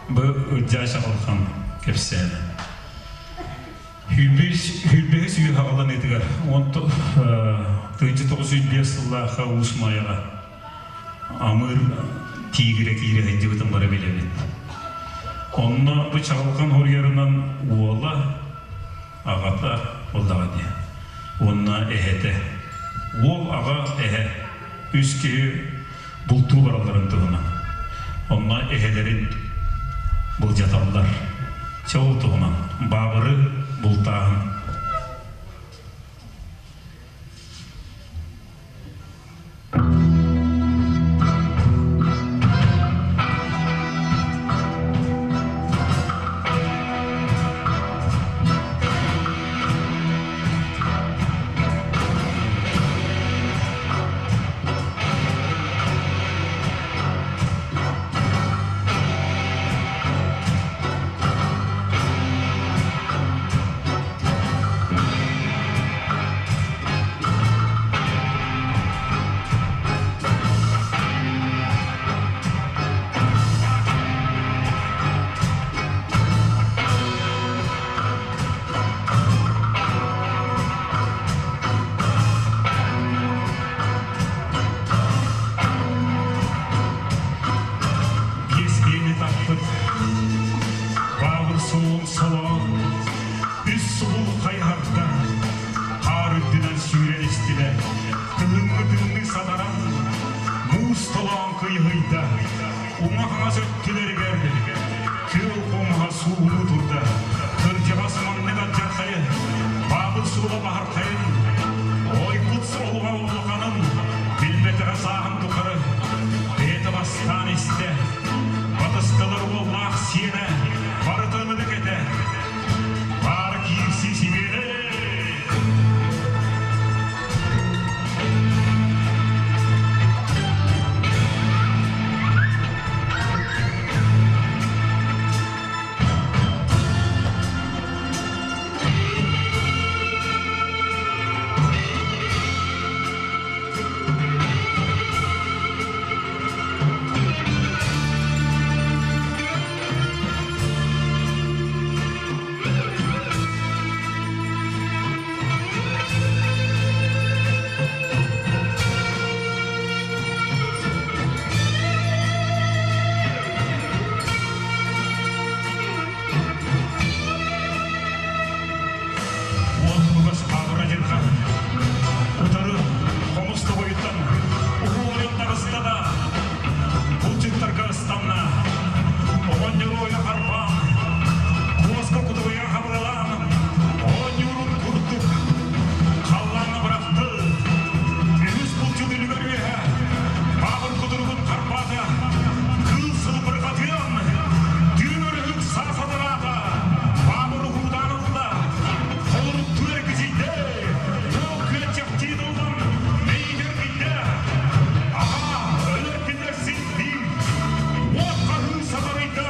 Бу Ылдьаа Чаҕылхан кэпсээнэ. Сүүрбэһис үйэ хаҕыланыытыгар 1905 сыллаахха Уус Маайаҕа Амыр тиигирэ киирэ сылдьыбытын бары билэбит. Онно бу Чаҕылхан хоруйарынан уола, аҕата буоллаҕа дии уонна эһэтэ. Уол, аҕа, эһэ үс киһи бултуу баралларын туһунан. Онно эһэлэрин былдьаталлар. Чэ ол туһунан баабыры бултааһын. Биэс биэни таппыт Баабыр суолун солоон үс субул хайыһарда хаар үрдүнэн сүүрэн истилэр. Кыһыҥҥы тымныы сатаран муус толоон кыйыһыйда. Уҥа-хаҥас өттүлэригэр күөл хомуһа суугунуу турда. Кырдьаҕас маннык алдьархайы, баабыр суола баһархайын, ойбут олуга улаханын билбэтэҕэ сааһын тухары бэйэтэ бастаан истэ. Батыстылар уоллаах сиэнэ барыта ынырык этэ. Баара киирсии сибиэлэй! Уон кугас хаабыра дьылҕан утары хомус тоҕойуттан уһууран таҕыста да булчуттарга ыстанна. Оҕонньоруойа харбаан, куоска кутуруйа хабыралаан, оонньуурун курдук халлааҥҥа бырахты. Үһүс булчут үлүгэр үөһэ баабыр кутуругун харбаата, кыыл сылбырҕатыан, түүн өрүһүк саа сатараата, баабыр уһуутаан ылла, холоруктуу эргичийдэ, туох күөччэхтии тыллан мэйиитэ эргийдэ. Аҕаа, өлөр-тиллэр син биир, уот хаһыы сатарыйда,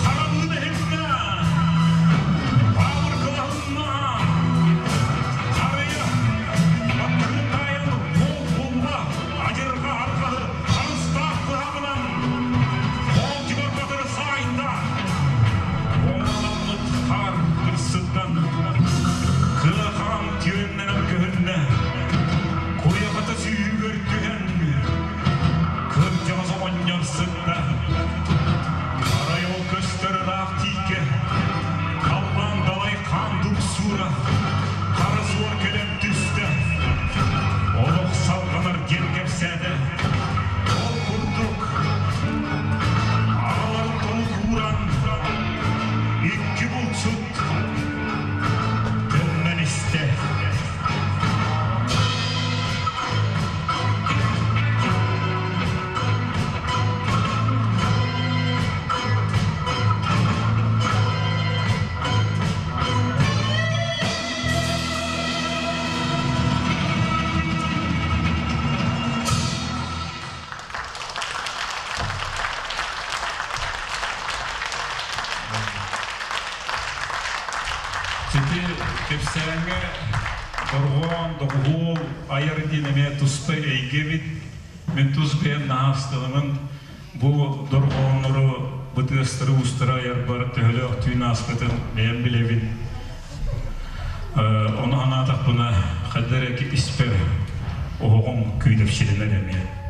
харабыын эһиннэ, баабыр кылаһынна, харыйа баттаһын таайан уол булла, адьырҕа арҕаһы харыстаах быһаҕынан хоолдьугар батыры саайда. Омуламмыт хаар кырсыттан кыа хаан түөннэнэн көһүннэ. Куйахата сүүһүгэр түһэн кырдьаҕас оҕонньор сытта. Арай ол көстөр ыраах тииккэ халлаан далай хаан дуксуура хара суор кэлэн түстэ. Олох салҕанар диэн кэпсээтэ. Ол курдук аҕаларын толук ууран икки булчут төннөн истэ. Сити кэпсээҥҥэ дорҕоон, доҕуһуол айар диэн эмиэ туспа эйгэ эбит. Мин тус бэйэм наһаа астынабын. Бу дорҕооннору тыастары уустара айарбар төһөлөөх түүн ааспытын бэйэм билэбин. Ону санаатахпына, хайда эрэ испэр оһоҕум күүдэпчилэнэр эмиэ.